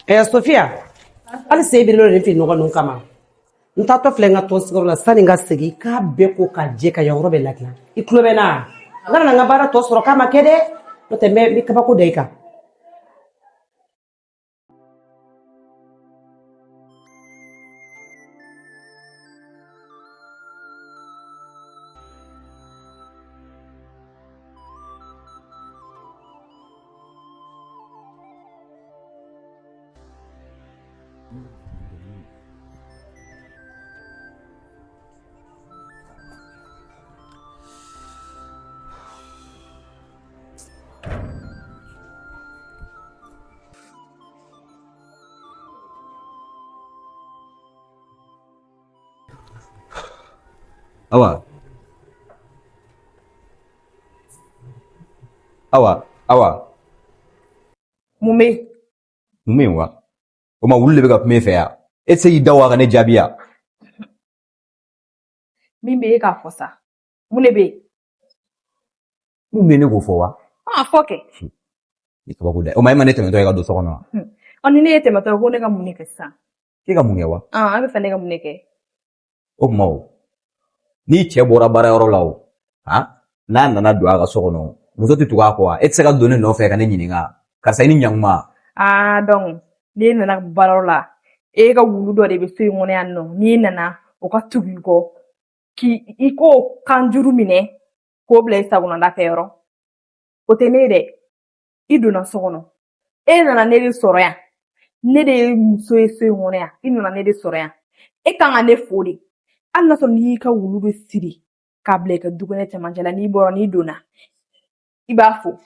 Ɛ Sofiya, hali sen birilen don nin fini nɔgɔ ninnu kama. N taatɔ filɛ n ka tɔn sigiyɔrɔ la, sani n ka segin, i k'a bɛɛ ko k'a jɛ ka yan yɔrɔ bɛɛ ladilan. I tulo bɛ n na? N kana na n ka baara tɔ sɔrɔ k'a ma kɛ dɛ, n'o tɛ n bɛ kabako da i kan. Awa. Awa, Awa. Mun bɛ yen? Mun bɛ yen wa? O ma wulu de bɛ ka kuma e fɛ yan. E tɛ se k'i da wa ka ne jaabi yan. Min bɛ e k'a fɔ sa. Mun de bɛ yen? Mun bɛ yen ne k'o fɔ wa? A fɔ kɛ. I kabako dɛ. O ma e ma ne tɛmɛtɔ ye ka don so kɔnɔ wa? Ɔ ni ne ye tɛmɛtɔ ye ko ne ka mun de kɛ sisan? K'e ka mun kɛ wa? An bɛ fɛ ne ka mun de kɛ? O tuma o, n'i cɛ bɔra baarayɔrɔ la o, han, n'a nana don a ka so kɔnɔ, muso tɛ tugu a kɔ wa? E tɛ se ka don ne nɔfɛ ka ne ɲininka, karisa i ni ɲankuma. Aa donc n'e nana baarayɔrɔ la, e ka wulu dɔ de bɛ so in kɔnɔ yan nɔ, n'i nana o ka tugu i kɔ k'i i k'o kanjuru minɛ k'o bila i sagonada fɛ yɔrɔ. O tɛ ne ye dɛ. I donna so kɔnɔ, e nana ne de sɔrɔ yan, ne de ye muso ye so in kɔnɔ yan, i nana ne de sɔrɔ yan, e kan ka ne fo de. Hali n'a sɔrɔ n'i y'i ka wulu de siri k'a bila i ka dukɛnɛ cɛmancɛ la, n'i bɔra n'i donna i b'a fo.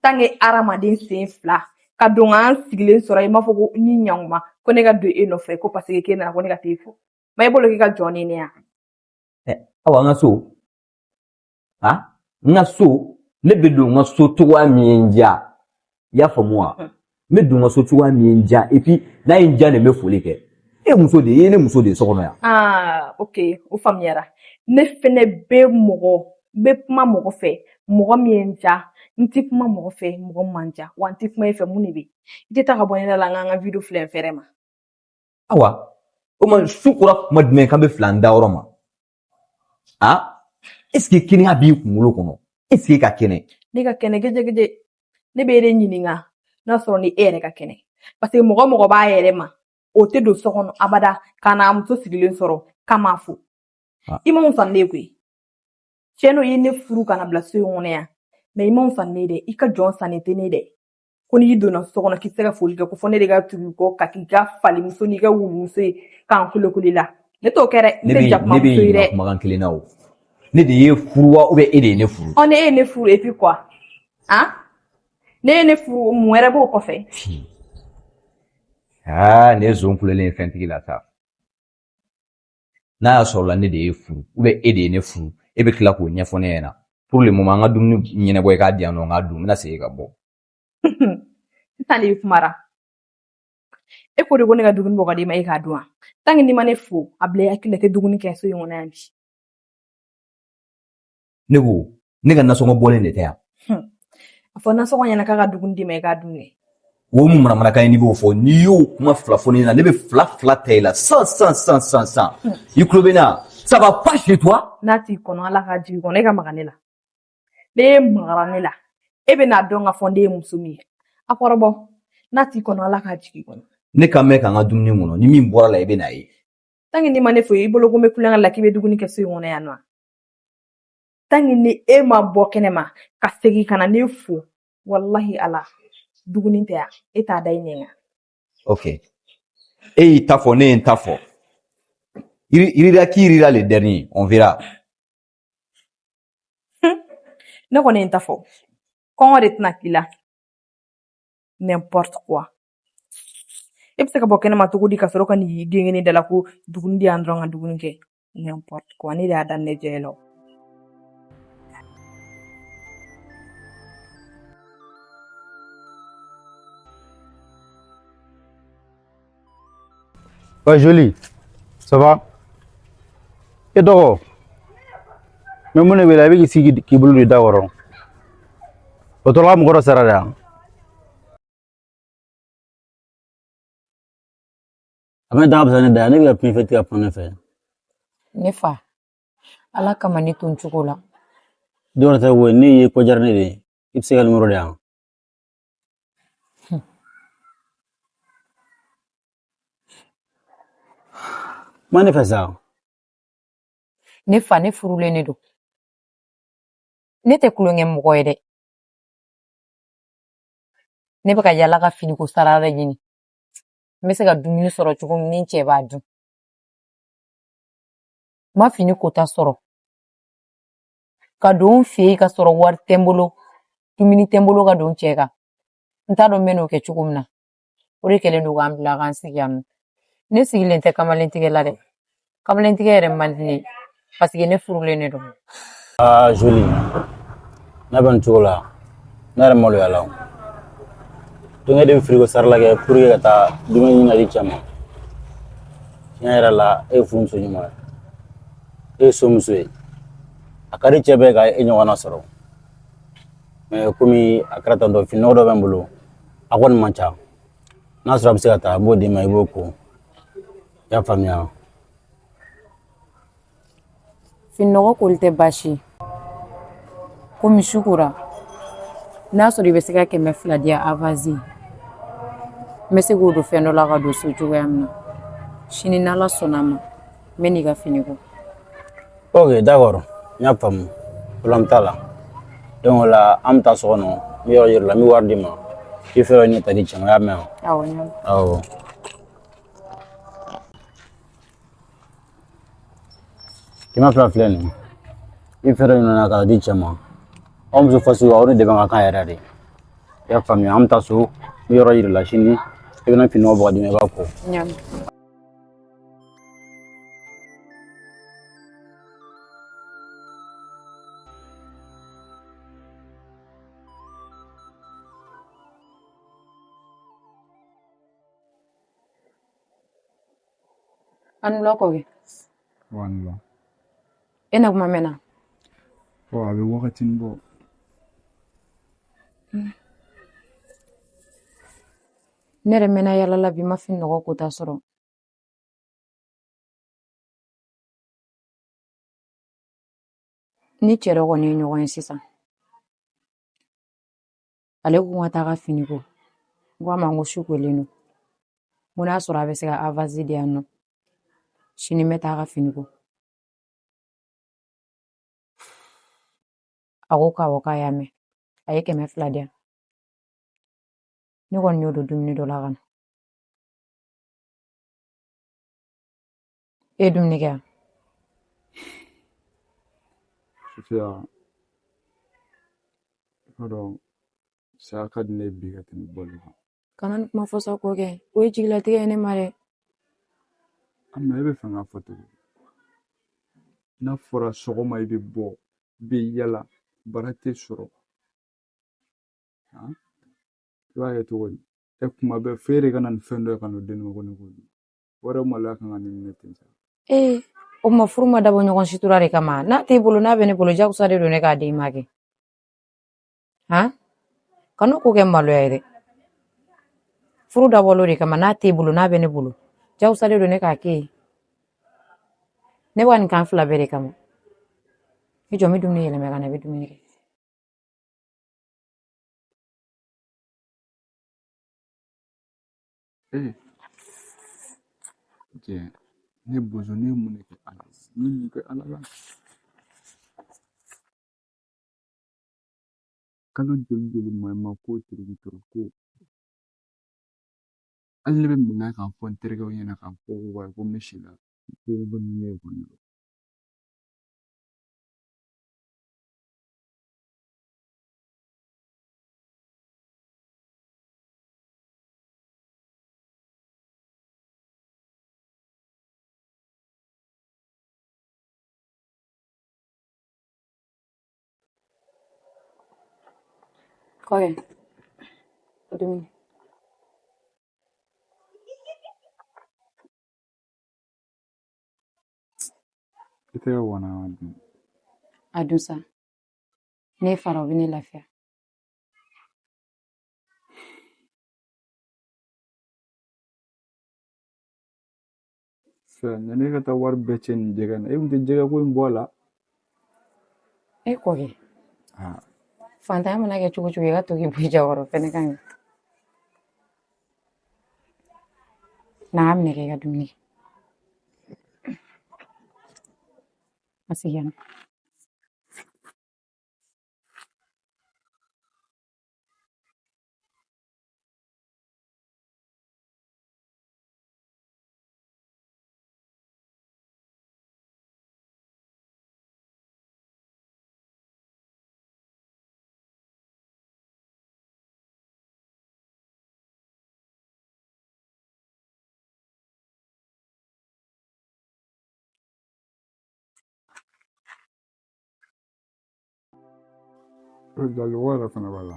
Tant que hadamaden sen fila ka don k'an sigilen sɔrɔ, i m'a fɔ ko ni ɲankuma ko ne ka don e nɔfɛ ko parce que k'e nana ko ne ka t'e fo. Ma e bolo k'i ka jɔn ni ne yan. Awa, n ka so, ha, n ka so, ne bɛ don n ka so cogoya min ye n diya, i y'a faamu wa? N bɛ don n ka so cogoya min ye n diya, et puis n'a ye n diya de n bɛ foli kɛ. E muso de ye, e ye ne muso de ye so kɔnɔ yan. Ah, ok, o faamuyara. Ne fɛnɛ bɛ mɔgɔ, n bɛ kuma mɔgɔ fɛ, mɔgɔ min ye n diya. N tɛ kuma mɔgɔ fɛ, mɔgɔ min man diya. Wa n tɛ kuma e fɛ, mun de bɛ yen? I tɛ taa ka bɔ ne da la, n ka n ka video filɛ n fɛrɛ ma. Awa, o ma su kora kuma jumɛn k'an bɛ fila n da yɔrɔ ma? Ah, est ce que kɛnɛya b'i kunkolo kɔnɔ? Est ce que e ka kɛnɛ? Ne ka kɛnɛ gejegeje. Ne bɛ e de ɲininka n'a sɔrɔ ni e yɛrɛ ka kɛnɛ. Parce que mɔgɔ mɔgɔ b'a yɛrɛ ma, o tɛ don so kɔnɔ abada ka n'a muso sigilen sɔrɔ k'a m'a fo. I ma fisa ne ye koyi. Tiɲɛ don, i ye ne furu ka na bila so in kɔnɔ yan. Mais i ma fisa ne ye dɛ. I ka jɔn sannen tɛ ne ye dɛ. Ko n'i donna so kɔnɔ k'i tɛ se ka foli kɛ, ko fɔ ne de ka tugu i kɔ ka k'i ka falimuso n'i ka wulumuso ye k'an kolokolo la. Ne t'o kɛ dɛ. N Ne tɛ bɛ ne bɛ jakumamuso ye ɲininka dɛ. kumakan kelen na o. Ne de ye furu wa ou bien e de ye ne furu? Ɔ ne ye ne furu et puis quoi? Han? Ne ye ne furu, mun wɛrɛ b'o kɔfɛ? Aa, nin ye zon kulolen ye fɛntigi la sa. N'a y'a sɔrɔ la ne de ye furu ou bien e de ye ne furu, e bɛ tila k'o ɲɛfɔ ne ɲɛna. Pour le moment, an ka dumuni ɲɛnabɔ, i k'a di yan nɔ, n k'a dun, n bɛna segin ka bɔ. Sisan de i kumara. E ko de ko ne ka dumuni bɔ ka d'e ma e k'a dun wa? Tant que n'i ma ne fo, a bila i hakili la i tɛ dumuni kɛ so in kɔnɔ yan bi. Ne ko ne ka nasɔngɔ bɔlen de tɛ yan. A fɔ nasɔngɔ ɲɛna k'a ka dumuni d'i ma i k'a dun dɛ. O mun manamanakan ye n'i b'o fɔ, n'i y'o kuma fila fɔ ne ɲɛna, ne bɛ fila fila ta i la san san san san san. I tulo bɛ n na? Ça va pas chez toi? N'a t'i kɔnɔ, Ala k'a jigin kɔnɔ, e ka maga ne la. Ne magara ne la, e bɛna dɔn k'a fɔ ne ye muso min ye. A kɔrɔbɔ, n'a t'i kɔnɔ, Ala k'a jigin kɔnɔ. Ne ka mɛn k'an ka dumuni kɔnɔ, ni min bɔra la i bɛ n'a ye. Tant que n'i ma ne fo, i bolo ko n bɛ kulonkɛ la k'i bɛ dumuni kɛ so in kɔnɔ yan nɔ. Tant que ni e ma bɔ kɛnɛ ma ka segin ka na ne fo, walahi Ala, dumuni tɛ yan, e t'a da i ɲɛ kan. Ok. E y'i ta fɔ, ne ye n ta fɔ. Irira qui rira le dernier, on verra. Ne kɔni ye n ta fɔ. Kɔngɔ de tɛna k'i la. N'importe quoi. E bɛ se ka bɔ kɛnɛma cogo di ka sɔrɔ ka n'i gengene da la ko dumuni di yan dɔrɔn ka dumuni kɛ? N'importe quoi. Ne de y'a daminɛ jɛ la. Ouais, joli. Ça va? E dɔgɔ. Mais mun de b'i la, i bɛ k'i sigi k'i bolo don i da kɔrɔ? O tɔla mɔgɔ dɔ sara de yan. A bɛ daga fisa ne da ye, ne bɛ ka kuma i fɛ, i tɛ ka kuma ne fɛ. Ne fa, ala kama ne to n cogo la. Dɔwɛrɛ tɛ koyi, ne ye ko diyara ne de ye. I bɛ se ka nimoro di yan. Kuma ne fɛ sa. Ne fa, ne furulen de don. Ne tɛ tulonkɛ mɔgɔ ye dɛ. Ne bɛ ka yala ka finiko sara de ɲini. N bɛ se ka dumuni sɔrɔ cogo min ni n cɛ b'a dun. N ma fini kota sɔrɔ. Ka don n fɛ yen ka sɔrɔ wari tɛ n bolo, dumuni tɛ n bolo ka don n cɛ kan. N t'a dɔn n bɛ n'o kɛ cogo min na. O de kɛlen don k'an bila k'an sigi yan nɔ. Ne sigilen tɛ kamalentigɛ la dɛ. Kamalentigɛ yɛrɛ man di ne ye parce que ne furulen de don. Aa Joli, n'a bɛ nin cogo la, ne yɛrɛ maloya la. Donc e de bɛ frigo sarala kɛ pour que ka taa dumuni ɲini ka di cɛ ma. Tiɲɛ yɛrɛ la, e ye furumuso ɲuman ye. E ye somuso ye. A ka di cɛ bɛɛ ka e ɲɔgɔnna sɔrɔ. Mais komi a kɛra tan tɔ, fini nɔgɔ dɔ bɛ n bolo, a kɔni man ca. N'a sɔrɔ a bɛ se ka taa, n b'o d'i ma, i b'o ko. I y'a faamuya? Fininɔgɔ koli tɛ baasi ye. Komi su kora, n'a sɔrɔ i bɛ se ka 200 di yan avance, n bɛ se k'o don fɛn dɔ la ka don so cogoya min na. Sini n'Ala sɔnna a ma, n bɛ n'i ka fini ko. Ok, d'accord. N y'a faamu. Problème t'a la. Donc o la, an bɛ taa so kɔnɔ, n bɛ yɔrɔ yir'i la, n bɛ wari d'i ma. I fɛn dɔ ɲini ka di cɛ ma, i y'a mɛn wa? Awɔ, n y'a mɛn. Awɔ. 200 filɛ nin ye. I fɛn dɔ ɲini na k'a di cɛ ma. Aw muso fasugu, aw ni dɛmɛ ka kan yɛrɛ de. I y'a faamuya? An bɛ taa so, n bɛ yɔrɔ yir'i la sini. I bɛna fini nɔgɔ bɔ ka d'i ma, i b'a ko. N y'a mɛn. A ni wula kɔkɛ. Wa ni wula. E na kuma mɛnna. Ɔ, a bɛ wagatinin bɔ. Ne yɛrɛ mɛnna yala la bi, ma fini nɔgɔ kota sɔrɔ. Ni cɛ dɔ kɔni ye ɲɔgɔn ye sisan. Ale ko n ka taa ka fini ko. N ko a ma n ko su kolen don. N ko n'a sɔrɔ a bɛ se ka avance di yan nɔ. Sini n bɛ taa ka fini ko. A ko k'awɔ k'a y'a mɛn. A ye 200 di yan. Ne kɔni y'o don dumuni dɔ la ka na. E ye dumuni kɛ yan? Sofiya, i b'a dɔn saya ka di ne ye bi ka tɛmɛ balo kan. Kana nin kuma fɔ sa kɔkɛ. O ye jigilatigɛ ye ne ma dɛ. Amina, e bɛ fɛ k'a fɔ cogo di? N'a fɔra sɔgɔma i bɛ bɔ, i bɛ yala, baara tɛ sɔrɔ. Han? I b'a kɛ cogo di? E kuma bɛɛ f'e de ka na ni fɛn dɔ ye ka n'o di ne ma ko ne k'o dun. O yɛrɛ maloya kan ka ne minɛ ten sa. Ee, o tuma furu ma dabɔ ɲɔgɔn sutura de kama. N'a t'e bolo, n'a bɛ ne bolo, jagosa de don ne k'a di ma kɛ. Han? Kan'o ko kɛ maloya ye dɛ. Furu dabɔla o de kama, n'a t'e bolo, n'a bɛ ne bolo, jagosa de don ne k'a kɛ ye. Ne bɛ ka nin kan fila bɛɛ de kama. I jɔ, n bɛ dumuni yɛlɛma ka na, i bɛ dumuni kɛ. Ee, jɛ, ne bozo, ne ye mun de kɛ Ala la? Ne ye mun kɛ Ala la? Kalo joli joli maɲuman ko teriki tɔrɔ ko. Hali ne bɛ minɛ k'a fɔ n terikɛw ɲɛna k'a fɔ ko wa ko n bɛ si la. Ko bamanankɛ kɔni. Kɔkɛ, dumuni. I tɛgɛ kɔnɔ an ka dun. A dun sa. Ne fara o bɛ ne lafiya. Sofiya, yanni e ka taa wari bɛɛ cɛn nin jɛgɛ in na, e tun tɛ jɛgɛ ko in bɔ a la. E kɔkɛ. Ah. Fantanya mana kɛ cogo cogo i ka to k'i bɔ i jakɔrɔ fɛnɛ ka ɲi. Na a minɛ kɛ i ka dumuni kɛ. A sigi yan. Lɔgɔ yɛrɛ fana b'a la.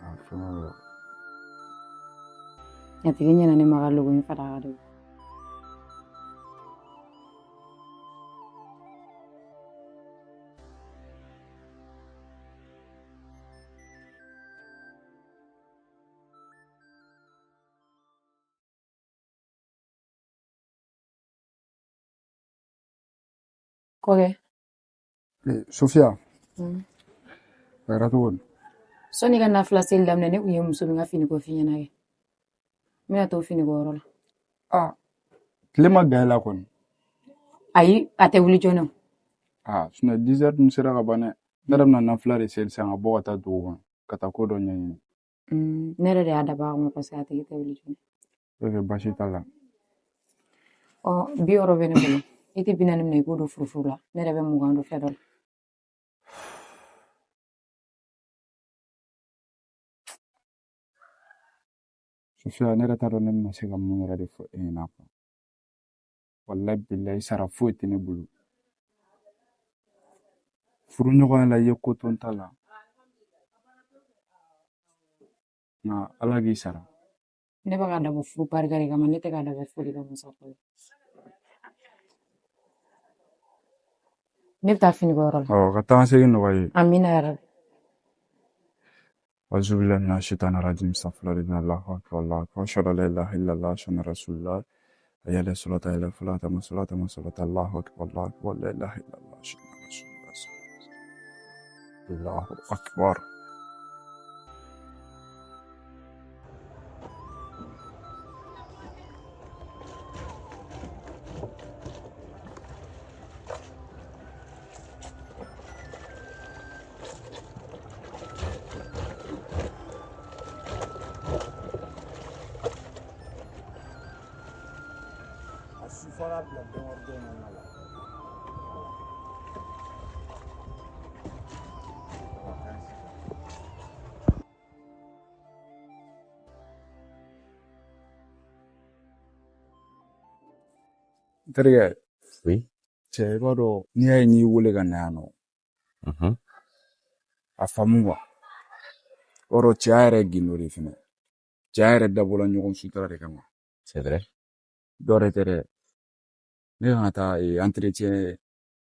A fana b'a la. A tigi ɲɛna ne ma ka logo in fara de. Kɔkɛ. Sofiya. A kɛra cogo di? Sɔnni ka nafila seli daminɛ ne kun ye muso min ka finiko f'i ɲɛna kɛ. N bɛna t'o finiko yɔrɔ la. Aa, tile ma gan i la kɔni. Ayi, a tɛ wuli joona. Aa, sinon 10 heures dun sera ka ban dɛ. Ne yɛrɛ bɛna nafila de seli sisan ka bɔ ka taa dugu kɔnɔ ka taa ko dɔ ɲɛɲini. Ne yɛrɛ de y'a dabɔ a kama parce que a tigi tɛ wuli joona. Ok, baasi t'a la. Ɔ, 60 bɛ ne bolo. I tɛ 40 minɛ i k'o don furufuru la. Ne yɛrɛ bɛ 20 don fɛn dɔ la. Sofiya, ne yɛrɛ t'a dɔn ne bɛna se ka mun yɛrɛ de fɔ e ɲɛna quoi. Walayi bilayi sara foyi tɛ ne bolo. Furuɲɔgɔnya la i ye ko to n ta la. Nka Ala k'i sara. Ne bɛ k'a dabɔ furu barika de kama, ne tɛ k'a dabɔ foyi de kama sa. Ne bɛ taa finiko yɔrɔ la. Ɔ, ka taa segin nɔgɔya ye. Amina yarabi. أعوذ بالله من الشيطان الرجيم استغفر الله الله أكبر الله أكبر أشهد أن لا إله إلا الله أشهد أن رسول الله حي على الصلاة حي على الفلاح تم الصلاة تم الصلاة الله أكبر الله أكبر لا إله إلا الله أشهد أن رسول الله الله أكبر. N terikɛ. Oui. Cɛ, i b'a dɔn n'i y'a ye n y'i wele ka na yan nɔ. A faamu quoi. I b'a dɔn cɛya yɛrɛ ye gindo de fɛnɛ. Cɛya yɛrɛ dabɔla ɲɔgɔn sutura de kama. C'est vrai. Dɔ wɛrɛ tɛ dɛ. Ne kan ka taa entretien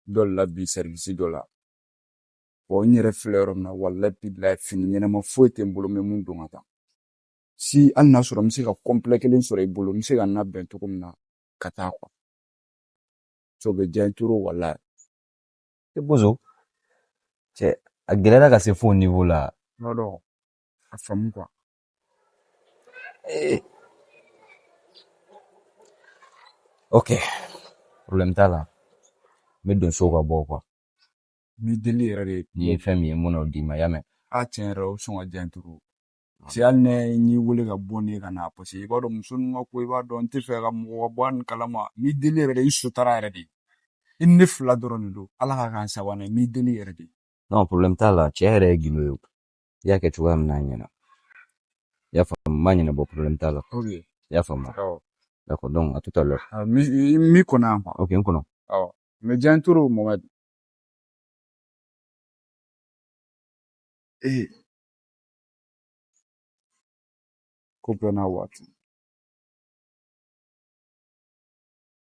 dɔ de la bi service dɔ la. Bon, n yɛrɛ filɛ yɔrɔ min na, walayi bilayi fini ɲɛnama foyi tɛ n bolo n bɛ mun don ka taa. Si hali n'a sɔrɔ n bɛ se ka complet kelen sɔrɔ i bolo, n bɛ se ka n labɛn cogo min na ka taa quoi. O bɛ diya n trop walayi. E Bozo, cɛ, a gɛlɛyara ka se fo o niveau la. I b'a dɔn, a faamu quoi. Eh. Ok, problème t'a la. N bɛ don so ka bɔ quoi. N b'i deli yɛrɛ de. N'i ye fɛn min ye, n bɛn'o d'i ma, i y'a mɛn? A tiɲɛ yɛrɛ o bɛ sɔn ka diya n trop. Parce que hali ne n y'i wele ka bɔ ne ka na, parce que i b'a dɔn muso ninnu ka ko, i b'a dɔn n tɛ fɛ ka mɔgɔ ka bɔ a nin kalama. N b'i deli yɛrɛ de, i sutara yɛrɛ de. I ni ne fila dɔrɔn de don. Ala ka k'an sabanan ye, n b'i deli yɛrɛ de. Non, problème t'a la. Cɛ yɛrɛ ye gindo ye o. I y'a kɛ cogoya min na a ɲɛna. I y'a faamu, n b'a ɲɛnabɔ, problème t'a la. Ok. I y'a faamu. Awɔ. D'accord, donc à tout à l'heure. Ah, n b'i kɔnɔ yan quoi. Ok, n kɔnɔ. Awɔ. N bɛ diya n trop Mohamed. Ee, ko bɛɛ n'a waati.